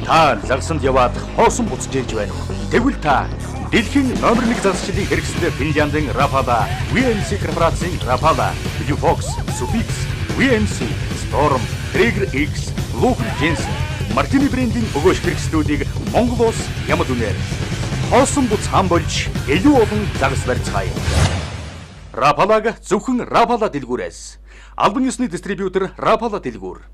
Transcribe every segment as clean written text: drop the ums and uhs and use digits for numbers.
Та загсанд яваад хоосон буцаж ирж байна уу? Тэгвэл та дэлхийн номер 1 загасчлалын хэрэгслээр Финляндийн Rapala, VMC корпорацийн Rapala, Blue Fox, Sufix, VMC, Storm, Traeger X, Luger Jensen, Martini брендийн өгөөж хэрэгслүүдийг Монгол улс ямар үнээр хоосон буц хам болж илүү олон загас барьцгаая. Rapala-г зөвхөн Rapala дэлгүүрээс. Албан ёсны дистрибьютор Rapala дэлгүүр.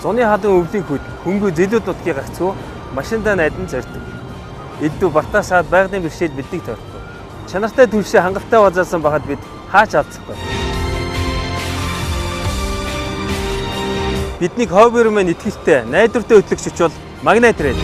Зуны хадан өвлийн хөд хөнгөө зэлүүд нутгийн гагцхүү машиндаа найдан зорддог. Элдв Бартаасаад байгалийн бэрхшээл биднийг тойрдог. Чанартай түлшээ хангалттай базаасан байхад бид хаач алдсахгүй. Биднийг хобби руу итгэлтэй, найдвартай хөтлөгч бол Magna Trail.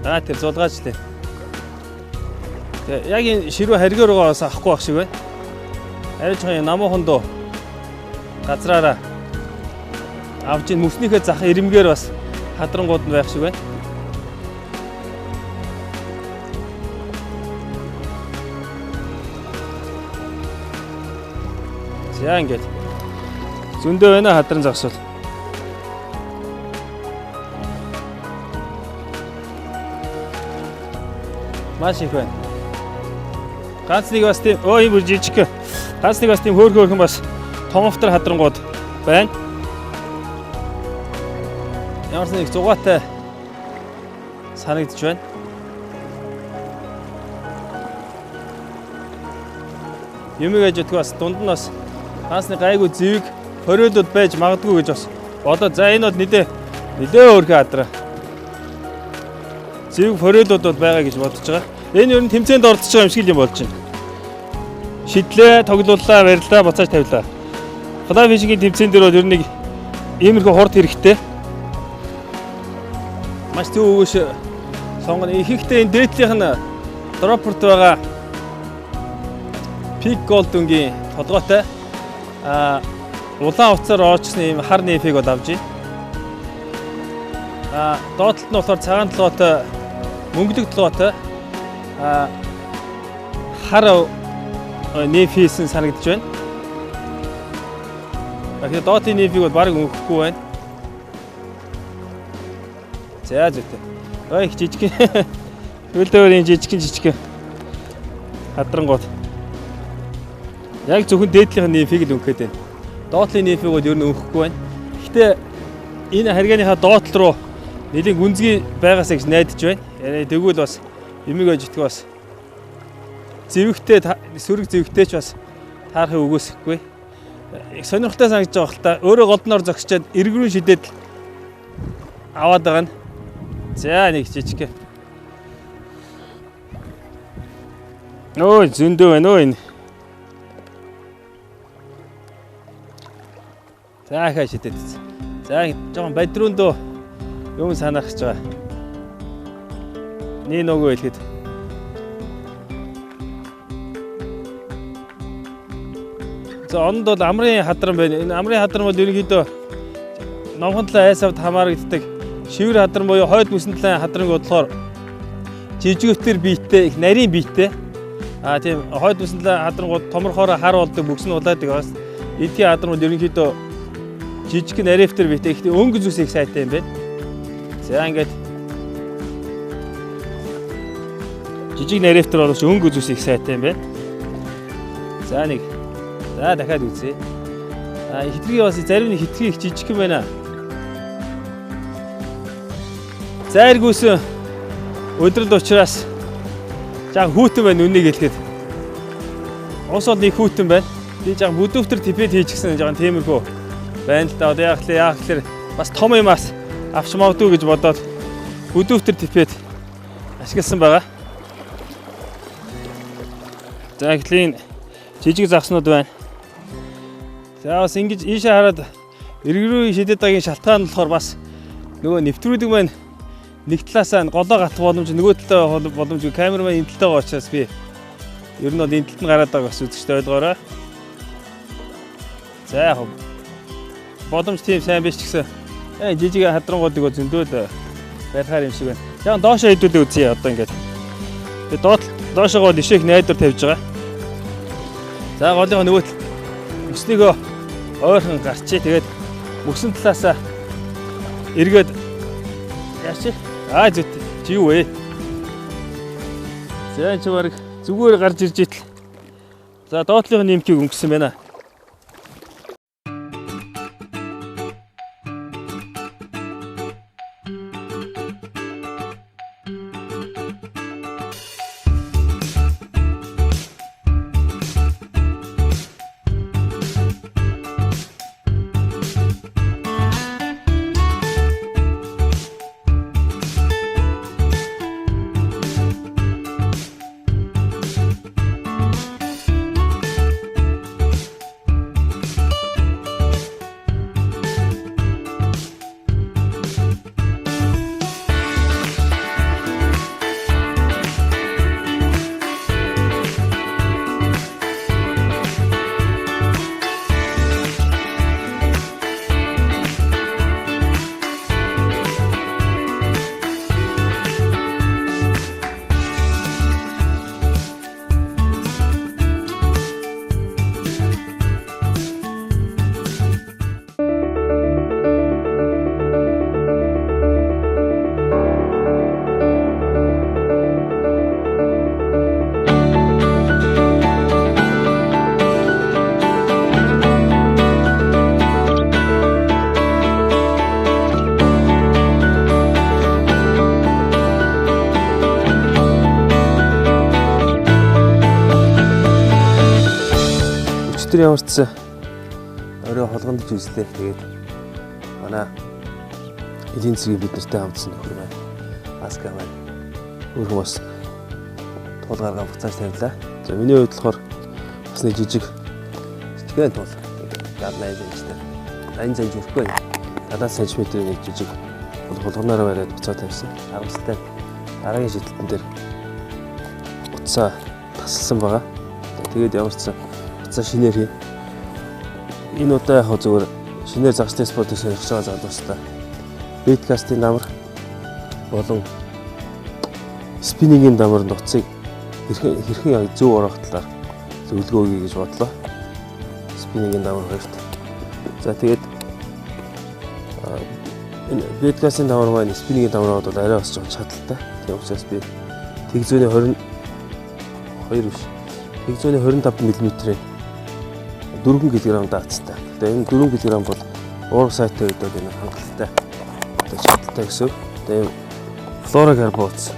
Аа тэр зулгаач лээ. Тэгээ яг энэ ширүү харгиар руугаа бас авахгүй байх шиг байна. Арай жоохон намуухан дөө газраараа авч ин мөснийхээ зах ирэмгээр бас хадрангууд нь байх шиг байна. За ингээд зөндөө байна хадран загсвал. Маш их байна. Ганц нэг бас тийм өө юм бүр жижиг. Ганц нэг бас тийм хөөрхөн бас томовтор хадрангууд байна. Ямар ч нэг зугаатай санагдаж байна. Юмэг аж өтгөө бас дунд нь бас ганц нэг гайгүй зэвэг хориолууд байж магадгүй гэж бас бодоо. За энэ бол нилээ хөөрхөн хадраа. Зэвэг хориолууд бол байгаа гэж бодож байгаа. Энэ ер нь тэмцээнд оролцож байгаа юм шиг л юм болж байна. Шидлээ, тоглууллаа, барилаа, буцааж тавилаа. Fly fishing-ийн тэмцээн дээр бол ер нь нэг иймэрхүү хурд хэрэгтэй. Маш зөв өгөөш сонгоно. Ихэнхдээ энэ дээдлийнх нь дропперт байгаа Pink Gold өнгийн толгойтой улаан утсаар орчихсон ийм хар нефийг бол авч байна. Доод талд нь болохоор цагаан толгойтой, мөнгөлөг толгойтой хар неф хийсэн санагдаж байна. Тэгэхээр доотлын нефийг бол бараг өнгөхгүй байна. За зүйтэй. Ой их жижиг. Хөлдөөр энэ жижиг хадрангууд. Яг зөвхөн дээдлийнх нь нефийг л өнгөхөд байна. Доотлын нефийг бол ер нь өнгөхгүй байна. Гэхдээ энэ харгааныхаа доотлол руу нэлийн гүнзгий байгаасаа гэж найдаж байна. Тэгвэл бас эмиг аж итгэв бас зэвэгтэй сөрөг зэвэгтэй ч бас таарахыг үгүйсэхгүй. Их сонирхолтой санагдаж байгаа хэл та. Өөрөө голдноор зогсчоод эргэрүүн шидээд аваад байгаа нь. За нэг жижиг. Ой зөндөө байна өө энэ. За хаа шидээд. За жоохон бадруундөө юм санаах гэж байгаа. Нэг нөгөө хэлэхэд. За онд бол амрын хадран байна. Энэ амрын хадран бол ерөнхийдөө номхон талын айс авд хамаарагддаг шивэр хадран буюу хойд мөсөн талын хадранг бодлохоор жижигвтер биетэй, их нарийн биетэй. А тийм хойд мөсөн талын хадрангууд томорхоороо хар болдог, бүкс нь улаадаг бас. Эдгээр хадран бол ерөнхийдөө жижиг нарийнвтер биетэй, их өнгө зүс их сайтай юм байна. За ингээд Жижиг нарийнтер боловч өнгө үзүүс их сайтай юм байна. За нэг. За дахиад үзье. А хитрхи бас зарим нэг хитрхи их жижиг юм байна. Зайргүйсэн өдрөл учраас жаахан хүүтэн байна үннийг хэлэхэд. Ус бол нэг хүүтэн байна. Би жаахан бүдүүвтер типэд хийчихсэн жаахан тиймэрхүү байна л да. Одоо яах вэ? Яах гэхээр бас том юмас авч магадгүй гэж бодоод бүдүүвтер типэд ашигласан байгаа. За ихлийн жижиг загснууд байна. За бас ингэж ийшээ хараад эрг рүү шидэд байгаагийн шалтгаан нь болохоор бас нөгөө нэвтрүүлэг маань нэг талаасаа голоо гатах боломж, нөгөө талдаа боломжгүй, камер маань энэ талдаа байгаа учраас би ер нь бол энэ талд нь гараад байгааг бас үзэгчтэй ойлгоорой. За яг боломж тийм сайн биш ч гэсэн жижиг хадрангуудыг зөндөөл барихаар юм шиг байна. Яг доошоо хэдүүлээ үзье одоо ингээд. Тэгээ доошоогоо ишээх найдвар тавьж байгаа. За голынхоо нөгөө талд мөснийгөө ойрхон гарчээ. Тэгээд мөсөн талаасаа эргээд яач? Аа зүт чи юу вэ? За энэ чи баг зүгээр гарч ирж итэл. За доотлын нэмтийг өнгөсөн байна. Өчигдөр ямар ч орой холгондож үзлээ. Тэгээд манай эдийн засгийн бид нартай хамтсан нөхөр маань Аска маань өөрхөн бас тул гаргаа буцааж тавилаа. За миний хувьд болохоор бас нэг жижиг тул 70 80 см-тэй 80 см хүрэхгүй 70 см-ийн нэг жижиг хулганаараа бариад буцаа тавьсан. Харамсалтай дараагийн шидэлтэн дээр утсаа тасалсан байгаа. Тэгээд ямар ч утсаа шинээр хий. Энэ удаа яг зүгээр шинээр загслын спортыг сонирхож байгаа залуустай бэткастын дамар болон спиннингийн дамар нуцыг хэрхэн зөв ороох талаар зөвлөгөө өгье гэж бодлоо. Спиннингийн дамар хоёрт. За тэгээд энэ бэткастын дамар маань спиннингийн дамар бол арай бас жоохон чадaltaй. Тийм учраас би тэг зүүнний 22 биш. Тэг зүүнний 25 мм-ийн 4 кг даацтай. Тэгээ энэ 4 кг бол уурга сайтай үед бол энэ хангалттай. Одоо чадaltaй гэсэн. Тэгээ флорокарбон утас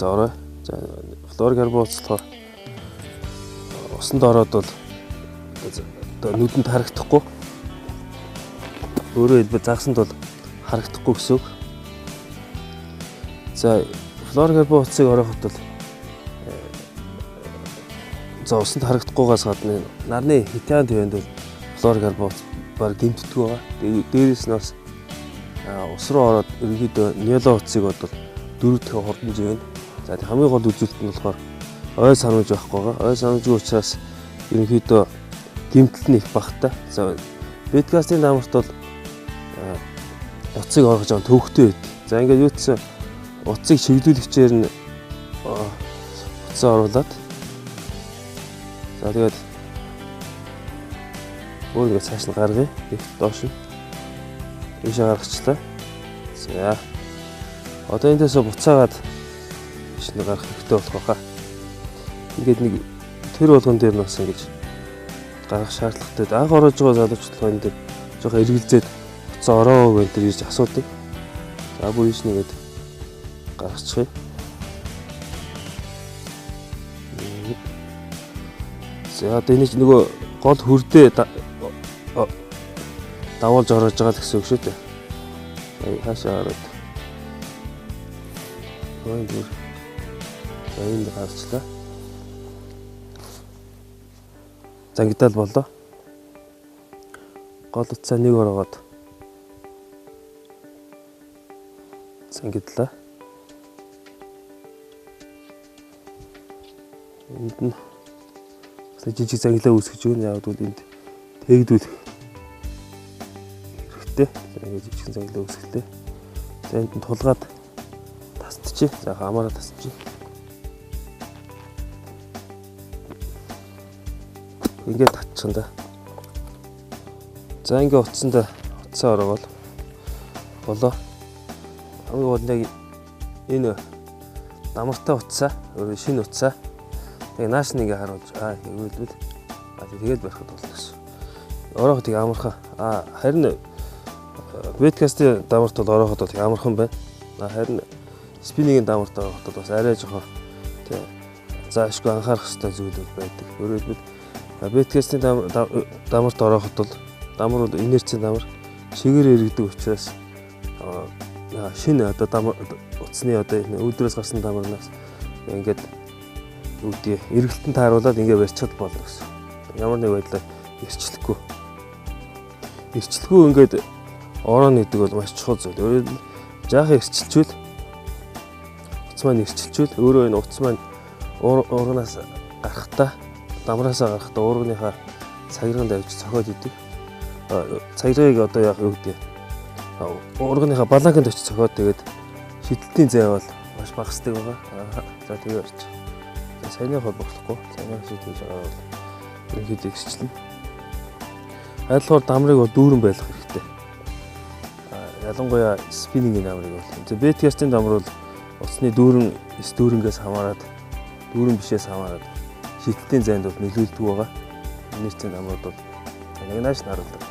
орой. За флорокарбон утас болохоор усанд ороод бол одоо нүдэнд харагдахгүй. Өөрөөр хэлбэл загсанд бол харагдахгүй гэсэн үг. За флорокарбон утсыг орооход бол за усанд харагдахгүйгээс гадна нарны хитян твэнд бол флорокарбон утас баг гэмтдэггүй байгаа. Дээрээс нь бас ус руу ороод ерөнхийдөө няло утсыг бол 4 дахин хурдан живэн. За хамгийн гол үзүүлэлт нь болохоор ой сануулж байхгүй байгаа. Ой сануулжгүй учраас ерөнхийдөө гэмтэл нь их багатай. За бэткастын дамарт бол утсыг оргож байгаа төвхтэй байд. За ингээд юу гэсэн утсыг чиглүүлэгчээр нь утсаа оруулаад за тэгээд өөр ингээд цааш нь гаргая. Их доош нь ийшээ гаргачлаа. За одоо эндээсээ буцаагаад Ийш нь гарах хэрэгтэй болох байхаа. Ингээд нэг тэр болгон дээр нь бас ингэж гарах шаардлагатай. Анх ороож байгаа залуучууд энэ дээр жоохон эргэлзээд утсаа ороо гэж тэр ирж асуудаг. За бүр ийш нэгээд гаргачих. За одоо энэ ч нөгөө гол хүрдээ давуулж ороож байгаа л гэсэн үг шүү дээ. За хаашаа ороод. Ой бүр. За энд гарчлаа. Зангидал боллоо. Гол утсаа нэг ороогоод зангидлаа. Энд нь бас жижиг зангилаа үүсгэж өгнө. Яг бол энд тэгдүүлэх хэрэгтэй. За ингэ жижигхэн зангилаа үүсгэлээ. За энд нь тулгаад тасдчих. За хамаараа тасдчих. Ингээд татчихна да. За ингээ утсандаа утсаа ороогоол болоо. Хамгийн гол нь яг энэ дамартай утсаа, өөрөө шинэ утсаа. Тэгээ нааш нь ингээ харуулж эргүүлбэл тэгээд барихад болно гэсэн. Орооход их амархан. Харин бэткастын дамарт бол орооход бол их амархан байна. Харин спиннигийн дамарт орооход бол бас арай жоохон тий заашгүй анхаарах хэрэгтэй зүйл бол байдаг. Өөрөөр хэлбэл бэткастын дамарт орооход бол дамар бол инерцийн дамар чигээр эргэдэг учраас шинэ одоо дамар утасны одоо энэ үүднээс гарсан дамарнаас ингээд үүдээ эргэлтэн тааруулаад ингээ барьчихад болно гэсэн. Ямар нэг байдлаар эрчлэхгүй. Эрчлэхгүй ингээд орооно гэдэг бол маш чухал зүйл. Өөрөөр хэлбэл жаахан эрчилчүүл утас маань эрчилчүүл өөрөө энэ утас маань уурганаас гарахдаа дамраасаа гарахдаа уурганыхаа цагирганд авч цохиод идэг. Цагиргыг одоо яг юу гэдэг уурганыхаа баланканд очиж цохиод тэгээд шидэлтийн зай бол маш багасдаг байгаа. За тэгээ орч. Саяных бол болохгүй. Саяных шиг тэгж байгаа бол ерөнхийдөө эрчлэнэ. Айлхоор дамрыг бол дүүрэн байлгах хэрэгтэй. Ялангуяа спиннингийн дамрыг бол. Бэткастын дамар бол утасны дүүрэн эс дүүрэнгээс хамаарат дүүрэн бишээс хамаарат шидэлтийн зайд бол нөлөөлдөг байгаа. Инерцийн дамрууд бол нэг нааш харуулдаг.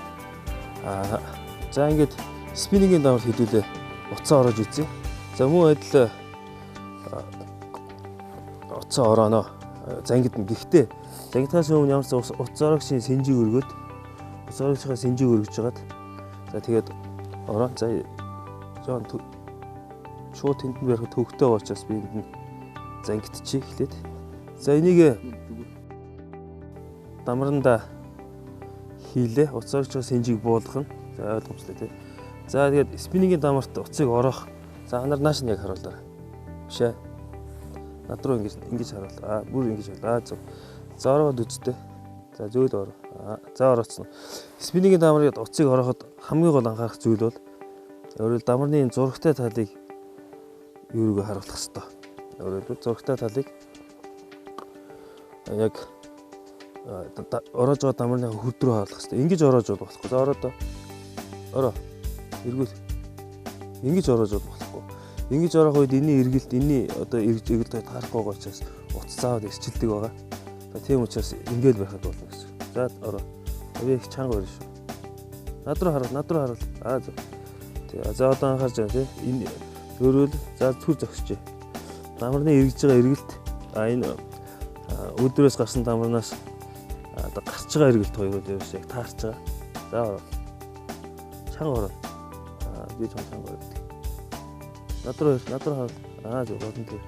За ингээд спиннингийн дамар хэдүүлээ утсаа ороож үзье. За мөн адил утсаа орооно. Зангидна. Гэхдээ зангидхаас өмнө ямар ч утас ороогчийн сэнжийг өргөөд утас ороогчийнхаа сэнжийг өргөж жагаад за тэгээд ороо. За жоон шууд тэнд нь барих төвхтэй байгаа учраас би энд нь зангидчих эхлээд. За энийг дамранда хийлээ. Утас ороогчийн сэнжийг буулгах нь. За ойлгомжтой тий. За тэгээд спиннингийн дамарт утсыг ороох. За анаар нааш нь яг харуулаарай. Биш ээ. Над руу ингэж харуул. Бүр ингэж харуул. Зөв. За ороогод үзтээ. За зөөл ороо. За орооцсон. Спиннингийн дамрыг утсыг орооход хамгийн гол анхаарах зүйл бол өөрөөр дамрны энэ зурагтай талыг юуруу харуулах хэрэгтэй. Өөрөөр хэлбэл зурагтай талыг яг ороож байгаа дамрны хөрд рүү харуулах хэрэгтэй. Ингэж ороож бол болохгүй. За ороо доо. Ороо. Эргүүл. Ингэж ороож бол болохгүй. Ингэж орох үед энэний эргэлт, энэний одоо эргэлт таарахгүй байгаа учраас утас заавал эрчилдэг байгаа. За тийм учраас ингэж байхад болно гэсэн. За ороо. Би их чанга барь шүү. Над руу харуул, над руу харуул. За. За одоо анхаарч байна тий. Энэ өөрөөр за түр зогсож. Дамрны эргэж байгаа эргэлт энэ өдрөөс гарсан дамрнаас одоо гарч байгаа эргэлт хоёр бол ерөөс яг таарч байгаа. За ороо. Чанга ороо. Би чанга чанга ороо. Над руу харуул. Зөв бодон тэр.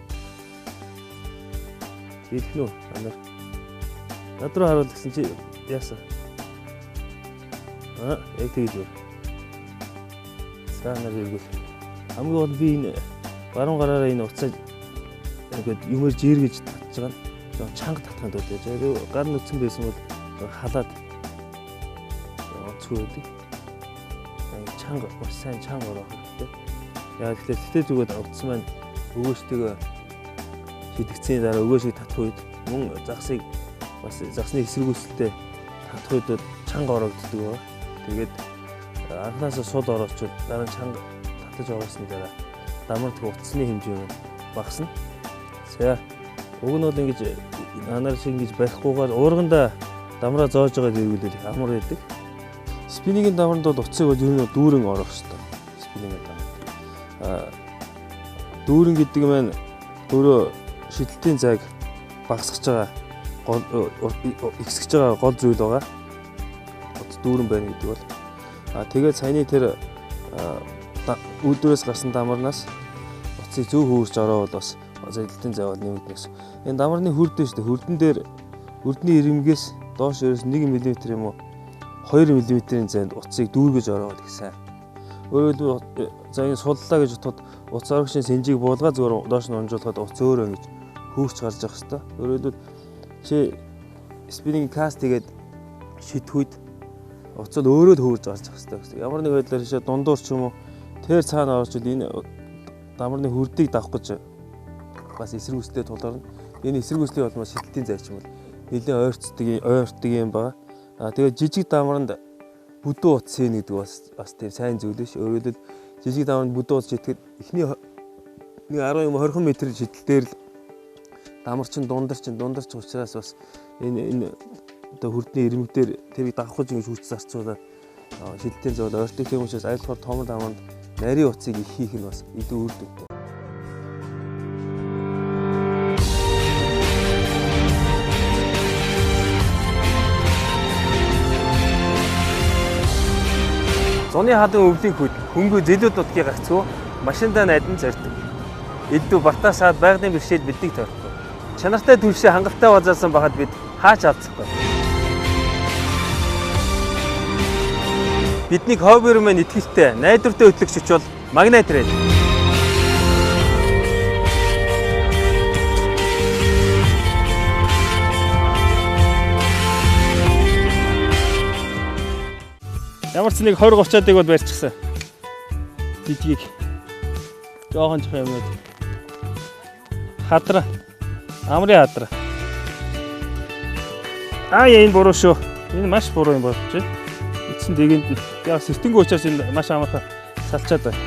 Биелэх үү? Анаар. Над руу харуул гэсэн чи яасан? Яг тэгж байна. За нар эргүүл. Хамгийн гол би энэ баруун гараараа энэ утсаа ингээд юмэр жиргэж татж байгаа нь жоон чанга татханд бол яаж гар нүцгэн байсан бол жоон халаад онцгүй байдаг. Чанга маш сайн чанга ороох хэрэгтэй. Яг тэгэхээр тэтэй зүгээд утас маань өгөөжтэйгөө шидэгцийн дараа өгөөжийг татах үед мөн загсыг бас загсны эсэргүүцэлтэй татах үед бол чанга ороогддог байгаа. Тэгээд анхнаасаа сул ороочвол дараа нь чанга татаж ороосны дараа дамар төх утасны хэмжээ нь багасна. За уг нь бол ингэж анаар шиг ингэж барихгүйгээр уургандаа дамраа зоож байгаа зэрэгүүлэл их амар байдаг. Спиннингийн дамранд бол утсыг бол ер нь дүүрэн орох ёстой. Спиннингийн дамранд. Дүүрэн гэдэг маань өөрөө шидэлтийн зайг багасгаж байгаа гол ихсгэж байгаа гол зүйл байгаа. Утас дүүрэн байна гэдэг бол. Тэгээд саяны тэр үйлдвэрээс гарсан дамарнаас утсыг зөв хөөрч ороовол бас шидэлтийн зай бол нэмэгдэнэ гэсэн. Энэ дамарны хөрд шүү дээ. Хөрдөн дээр хөрдний ирэмгээс доош ерөөс 1 мм юм уу 2 мм-ийн зайд утсыг дүүргэж ороовол их сайн. Өөрөөр хэлбэл за энэ суллаа гэж бодоход утас орогчийн сэнжийг буулгаа зүгээр доош нь унжуулахад утас өөрөө ингэж хөөрч гарч явах хэвээр. Өөрөөр хэлбэл чи спиннинг каст хийгээд шидэх үед утас л өөрөө л хөөрж гарч явах хэвээр гэсэн. Ямар нэг байдлаар шээ дундуур ч юм уу тэр цаана орж ил энэ дамарны хөрдийг давах гэж бас эсэргүүцлээ тулгарна. Энэ эсэргүүцлийн улмаас шидэлтийн зай ч юм бол нэлээд ойртдог юм байна. Тэгээд жижиг дамранд бүдүү утас хийнэ гэдэг бас тийм сайн зүйл биш. Өөрөөр хэлбэл жижиг дамранд бүдүү утас шидэхэд эхний нэг 10 юм 20 м шидэл дээр л дамар чин дундарч учраас бас энэ одоо хөрдний ирмэг дээр тэрийг давах гэж ингэж хүч зарцуулаад шидэлтийн зай бол ойртдог. Тийм учраас аль болохоор том дамранд нарийн утсыг их хийх нь бас илүү үр дүнтэй. Зуны хадан өвлийн хөд хөнгө зэлүүд нутгийн гагцхүү машиндаа найдан зорддог. Элдв бартаасаад байгалийн бэрхшээл биднийг тойрхгүй. Чанартай түлшээ хангалттай базаасан байхад бид хаач алдсахгүй. Биднийг хобби маань итгэлтэй, найдвартай хөтлөгч бол Magnet Rail. Ямар ч нэг 20 30-ыг бол барьчихсан. Жижигийг. Жохон жохон юмнууд. Хадраа. Амрын хадраа. Энэ буруу шүү. Энэ маш буруу юм болж байна. Эцсийн дэгэнд яг сэртэнгүү учраас энэ маш амархан салчаад байна.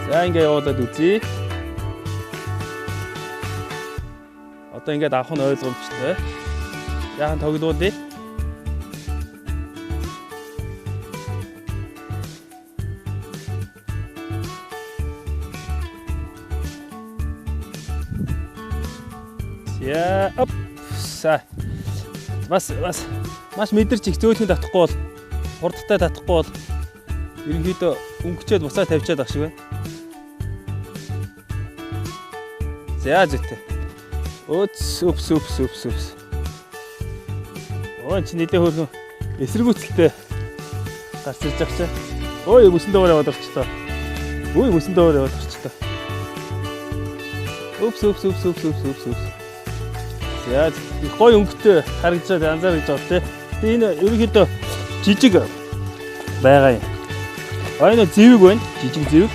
За ингээ явуулаад үзье. Одоо ингээд авах нь ойлгомжтой. Яахан тоглоулъя. Я оп. Са. Бас маш мэдэрч их зөөлхөн татахгүй бол хурдтай татахгүй бол ерөнхийдөө өнгөчөөд буцаа тавьчаад ах шиг байна. За зүйтэй. Өц өпс өпс өпс өпс. Өө чи нэлээ хөөрхөн эсэргүүцэлтэй гарч ирж байгаа чи. Ой мөсөн доор яваад орчлоо. Ой мөсөн доор яваад орчлоо. Өпс өпс өпс өпс өпс өпс өпс. За их гоё өнгөтэй харагдаж анзаарч байгаа тий. Тэгээ энэ ерөнхийдөө жижиг байгаа юм. Энэ зэвэг байна. Жижиг зэвэг.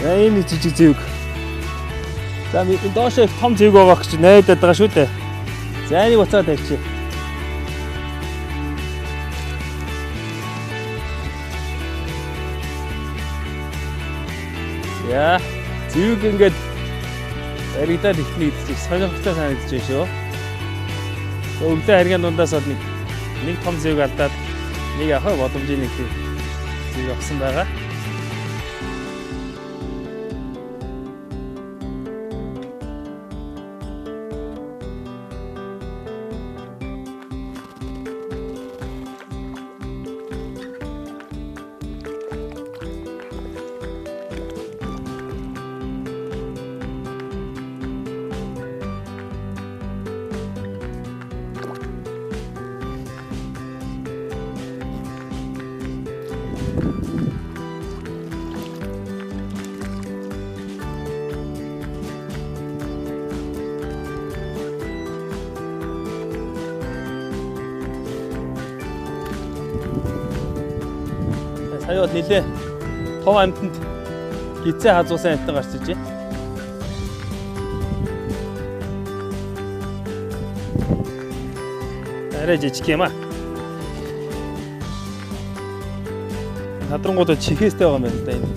Энэ жижиг зэвэг. За энэ доошоо их том зэвэг байгаа гэж найдаад байгаа шүү дээ. За энийг буцаад тавьчих. За зэвэг ингээд баригдаад ихнэ гэдэг чинь сонирхолтой санагдаж байна шүү. Өглөө харьгаан дундаас бол нэг том зэвэг алдаад нэг явах боломжийн нэг зэвэг авсан байгаа. Сая бол нэлээ том амьтанд гизээ хазуусан амьтан гарч иржээ. Арай жижиг юм аа. Хадрангууд чихээстэй байгаа юм байна л да энэ.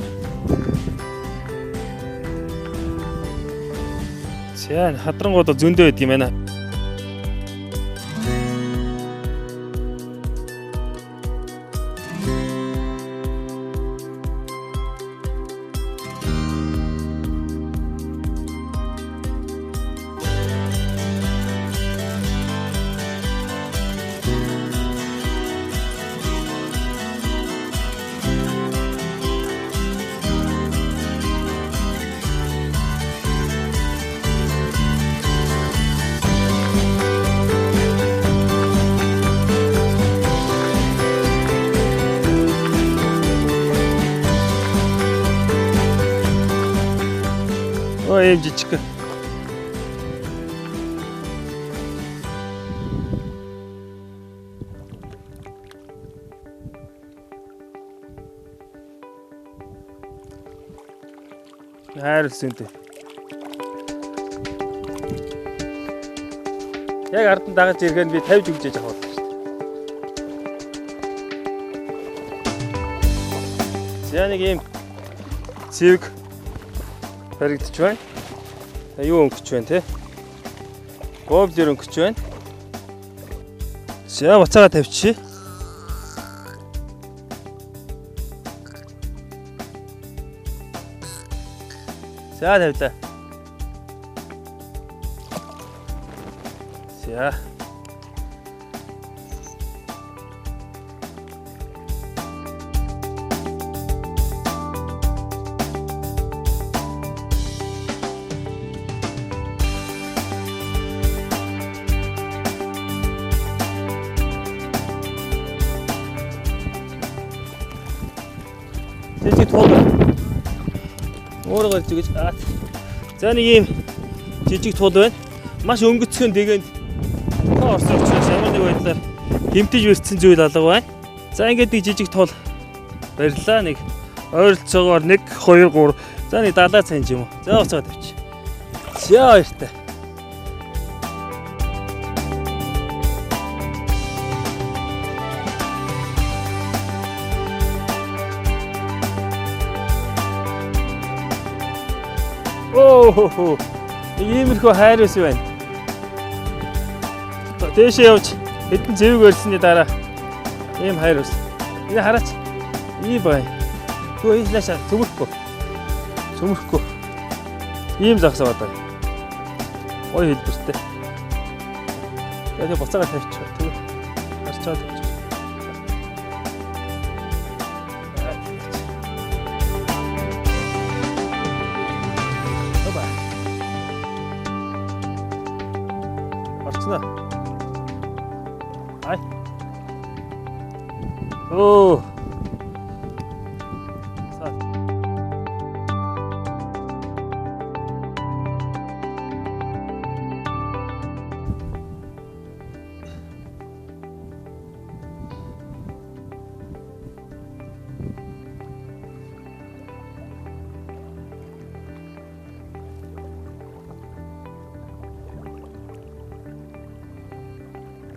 За энэ хадрангууд зөндөө байдаг юм байна. Ой, ийм жижиг. Хайр сүнтэй. Яг ард нь дагаж ирэхээр би 50 өгч яж авах шүү дээ. За нэг ийм цэвэг баригдчих байна. Юу өнгөч байна те? Гоблер өнгөч байна. За буцаага тавьчих. За тавилаа. За. Жижиг туул байна. Өөрөө гарч гэж. За нэг ийм жижиг туул байна. Маш өнгөцгөн дэгэнд тоо орсон учраас ямар нэг байдлаар гэмтэж бэрцсэн зүйл алга байна. За ингээд нэг жижиг туул барилаа. Нэг ойролцоогоор 1 2 3 за нэг 70 цент юм уу. За уцаад тавьчих. За баяртай. Оо, нэг иймэрхүү хайр ус байна. Дээшээ явж хэдэн зэвэг барьсны дараа ийм хайр ус. Энэ хараач. Ийм бай. Хөө энэ наашаа цөмөрөхгүй. Цөмөрөхгүй. Ийм загас аваад байна. Гоё хэлбэртэй. Тэгээд буцаага тавьчих. Тэгээд харчаад тавьчих. Орцноо. Ай. Оо. За.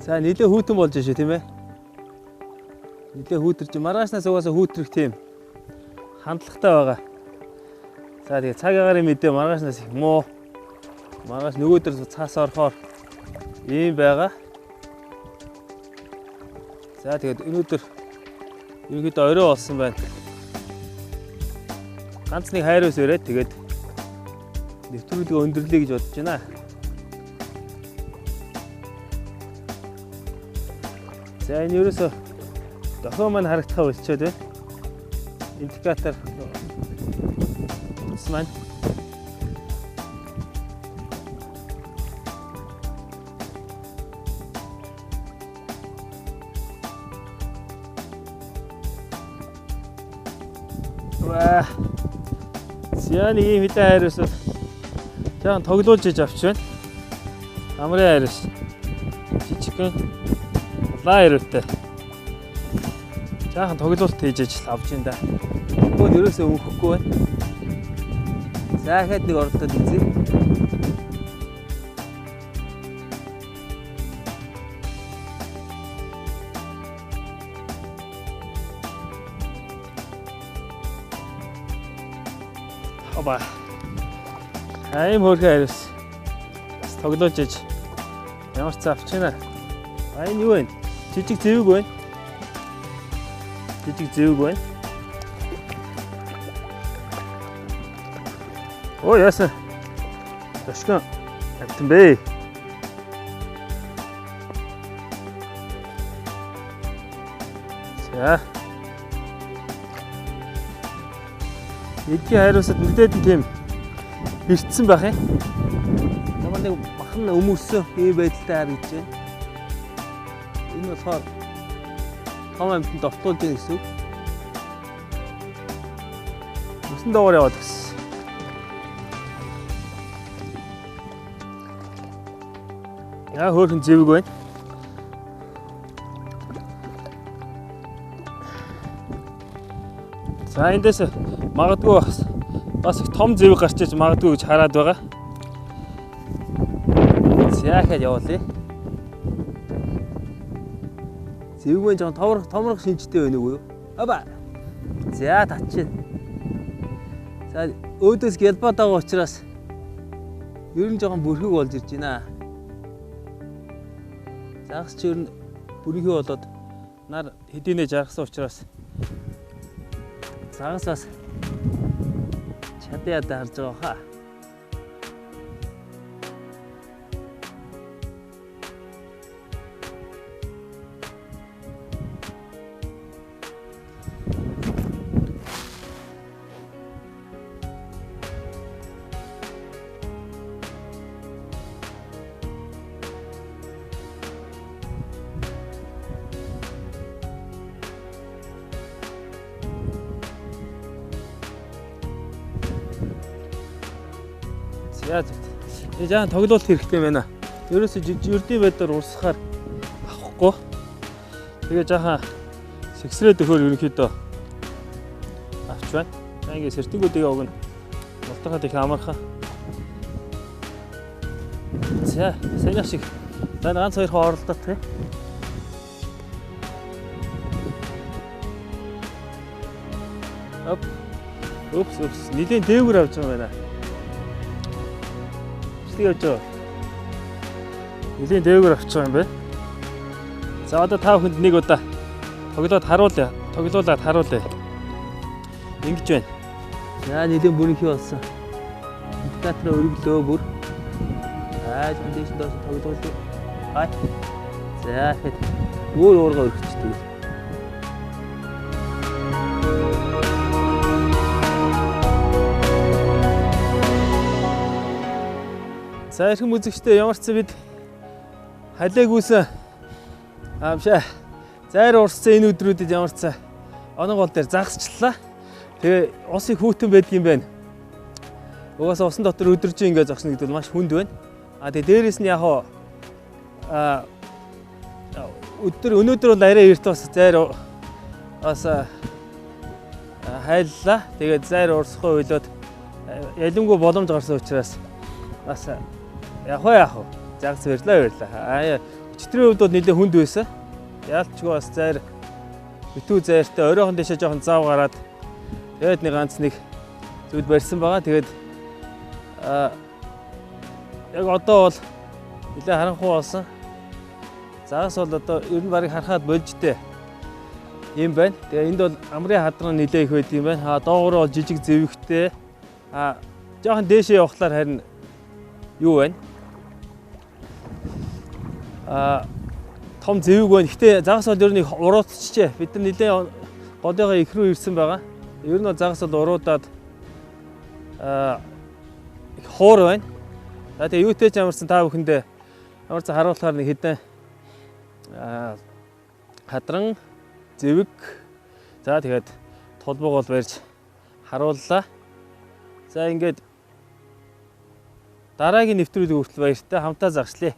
За нэлээ хүүтэн болж шүү тийм ээ. Нэлээ хүүтэрч маргаашнаас угаасаа хүүтрэх тийм хандлагатай байгаа. За тэгээ цаг агаарын мэдээ маргаашнаас их муу. Маргааш нөгөөдөр цаас орохоор ийм байгаа. За тэгээд өнөөдөр ерөнхийдөө орой болсон байна. Ганц нэг хайр ус өрөөд тэгээд нэвтрүүлгээ өндөрлөе гэж бодож байна. За энэ ерөөсөө дохио маань харагдахаа болчиход байна. Индикатор утас маань. Ва. За нэг ийм хэдэн хайр ус жаахан тоглуулж иж авч байна. Амрын хайр ус. Жижигхэн лаа ирүүтэй. Жаахан тоглолт хийж ижил авч ин да. Тэгвэл ерөөсөө өнөхгүй байна. За дахиад нэг оролдоод үзье. Оба. Аим хөөрхөн хариус. Бас тоглоож иж ямар ч цаа авчихна. А энэ юу вэ? Жижиг зэвэг байна. Жижиг зэвэг байна. Ой яасан. Тошгон амтан бэ. За. Эдгийн хариусад нэлээд нь тийм бэртсэн байх юм. Ямар нэг махан өмөрсөн ийм байдалтай харагдаж байна. Энэ болохоор том амьтанд довтлуулж байгаа гэсэн үг. Мөсөн доогоор яваад гэсэн. Яа хөөрхөн зэвэг байна. За эндээс магадгүй бас их том зэвэг гарч иж магадгүй гэж хараад байгаа. За ихэд явуулъя. Зэвэг нь жоохон томрох шинжтэй байна уу юу? Аба. За татчих. За өөдөөс гялбаад байгаа учраас ер нь жоохон бүрхэг болж ирж байна. Загас чи ер нь бүрхэг болоод нар хэдийнэ жаргасан учраас загас бас чадан ядаа харж байгаа хаа. За зөв. Энэ жаахан тоглолт хэрэгтэй байна. Ерөөсө ердийн байдлаар урсгахаар авахгүй. Тэгээ жаахан сэгсрээд өгөхөөр ерөнхийдөө авч байна. За ингээ сэртэнгүүдийг огно. Мултахад их амархан. За саяных шиг. За ганц хоёр хоо оролдох тий. Оп. Упс упс. Нилийн дээгүүр авч байгаа юм байна. Явж байгаа. Нилийн дээгүүр авч байгаа юм байна. За одоо та бүхэнд нэг удаа тоглоод харуулъя. Тоглоулаад харуулъя. Ингэж байна. За нилийн бүрэнхий болсон. Индикатор өргөлөө бүр. Аа жон дээш доош тоглоулъя. Хай. За ихэд өөр уурга өргөчдөг. За эрхэм үзэгчдээ ямар ч бид халиагүйсэн аамшаа зайр урссан энэ өдрүүдэд ямар ч оног гол дээр загасчлаа. Тэгээ ус их хүйтэн байдгийм байна. Угаасаа усан дотор өдөржин ингэ зогсно гэдэг бол маш хүнд байна. А тэгээ дээрэс нь яг өдөр өнөөдөр бол арай эрт бас зайр бас хайллаа. Тэгээд зайр урсахгүй ойлоод ялангуй боломж гарсан учраас бас яг вэ загас барьлаа. Аа өчигдрийн хувьд бол нэлээд хүнд байсан. Яалтчгүй бас зайр битүү зайртай оройхон дэшээ жоохон зав гараад тэгээд нэг ганц нэг зүйл барьсан байгаа. Тэгээд яг одоо бол нэлээд харанхуй болсон. Загас бол одоо ер нь барыг харахад больжтэй юм байна. Тэгээ энд бол амрын хадран нэлээд их байд юм байна. Аа доогоор бол жижиг зэвэгтэй. Аа жоохон дээшээ явахлаар харин юу байна? Аа том зэвэг байна. Гэтэ загас бол ер нь их уруудчихжээ. Бид нар нэлээд голынхоо их рүү ирсэн байгаа. Ер нь бол загас бол уруудаад их хуур байна. За тэгээ юутэй ч ямарсан та бүхэндээ ямар ч харуулахаар нэг хэдэн хадран зэвэг за тэгээд тулбаг бол барьж харууллаа. За ингээд дараагийн нэвтрүүлэг хүртэл баяртай хамтаа загслаа.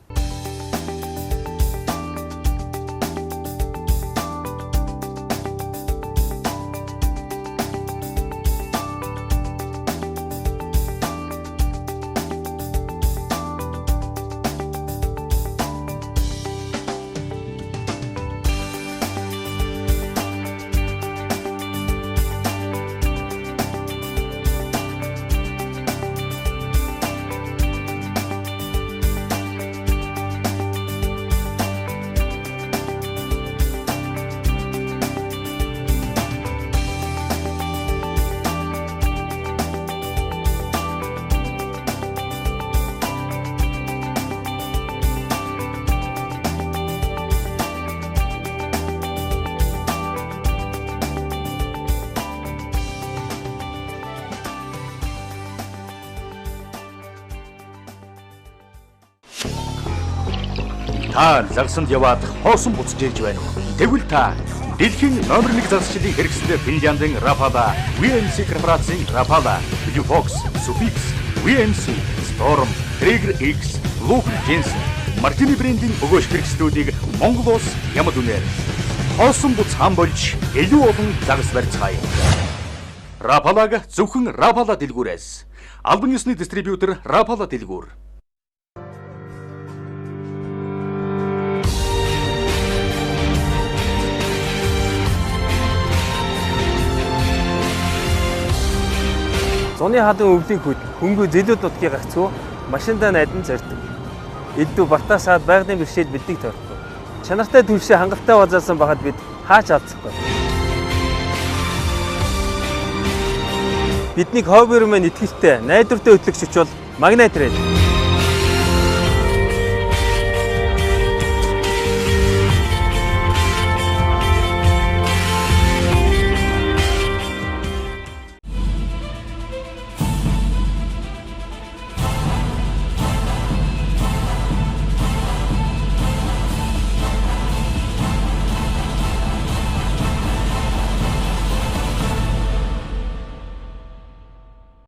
Та загсанд яваад хоосон буцаж ирж байна уу? Тэгвэл та дэлхийн номер 1 загасчлалын хэрэгслээ Финляндийн Rapala, VMC корпорацийн Rapala, Blue Fox, Sufix, VMC, Storm, Trigger X, Luger Jensen, Martini брендийн өгөөж хэрэгслүүдийг Монгол улс ямад үнээр хоосон буц хам болж илүү олон загас барьцгаая. Rapala-г зөвхөн Rapala дэлгүүрээс. Албан ёсны дистрибьютор Rapala дэлгүүр. Зуны халуун өвлийн хүд хөнгө зэлүүд нутгийн гагцхүү машиндаа найдан зорддог. Элдв бартаасаад байгалийн бэрхшээл биднийг тойрдог. Чанартай түлшээ хангалттай базаасан байхад бид хаач алдсахгүй. Бидний хобби маань итгэлтэй, найдвартай хөтлөгч бол Магнит Rail.